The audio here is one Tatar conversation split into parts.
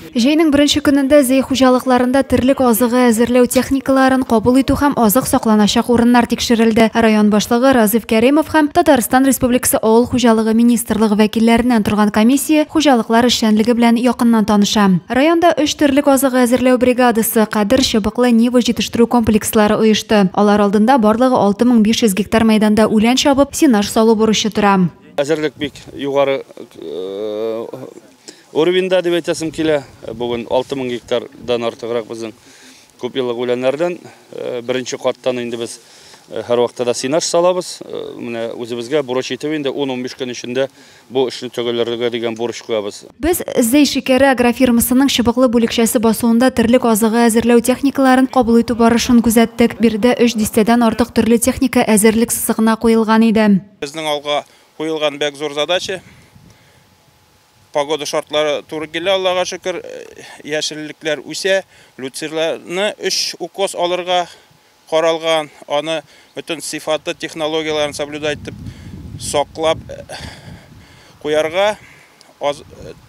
Җәйнең беренче көнендә Зәй хуҗалыкларында терлек азыгы әзерләү техникаларын кабул итү һәм азык сакланачак урыннар тикшерелде. Район башлыгы Разиф Кәримов һәм Татарстан Республикасы Авыл хуҗалыгы министрлыгы вәкилләреннән торган комиссия хуҗалыклар эшчәнлеге белән якыннан таныша. Районда өч терлек азыгы әзерләү бригадасы, Кадер, Чыбыклы, Нива җитештерү комплекслары оешты. Алар алдында барлыгы 6500 гектар мәйданда үлән чабып, сенаж салу бурычы тора. Әзерлек бик югары уровеньда дип әйтәсем килә. Бүген 6000 гектардан артыграк безнең күп еллык үләннәрдән. Беренче каттан инде без һәрвакытта да сенаж салабыз. Менә үзебезгә бурыч итеп инде 10-15 көн эчендә бу эшне төгәлләргә дигән бурыч куябыз. Без Зәй шикәре агрофирмасының Чыбыклы бүлекчәсе басуында терлек азыгы әзерләү техникаларын кабул итү барышын күзәттек. Биредә өч дистәдән артык төрле техника әзерлек сызыгына куелган иде. Безнең алга куелган бик зур задача. Погода шартлары туры килә, Аллага шөкер, яшеллекләр үсә, люцернаны 3 укос алырга каралган, аны бөтен сыйфаты технологияләрен соблюдать итеп саклап куярга, аз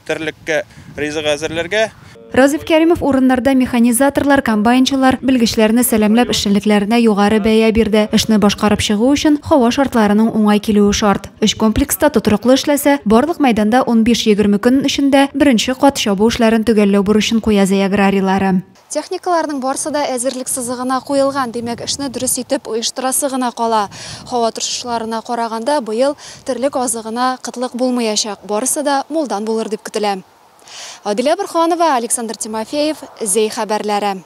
терлеккә ризык әзерләргә. Разиф Кәримов урыннарда механизаторлар, комбайнчылар, белгечләрне сәламләп эшчәнлекләренә югары бәя бирде. Эшне башкарып чыгу өчен һава шартларының уңай килүе шарт. Өч комплекста тотрыклы эшләсә, барлык мәйданда 15-20 көн эчендә беренче кат чабу эшләрен төгәлләү бурычын куя Зәй аграрийлары. Техникаларның барысы да әзерлек сызыгына куелган, димәк, эшне дөрес итеп оештырасы гына кала. Һава торышларына караганда быел терлек азыгына кытлык булмаячак, барысы да мулдан булыр дип көтелә. Адилә Бурханова, Александр Тимофеев, Зәй хәбәрләре.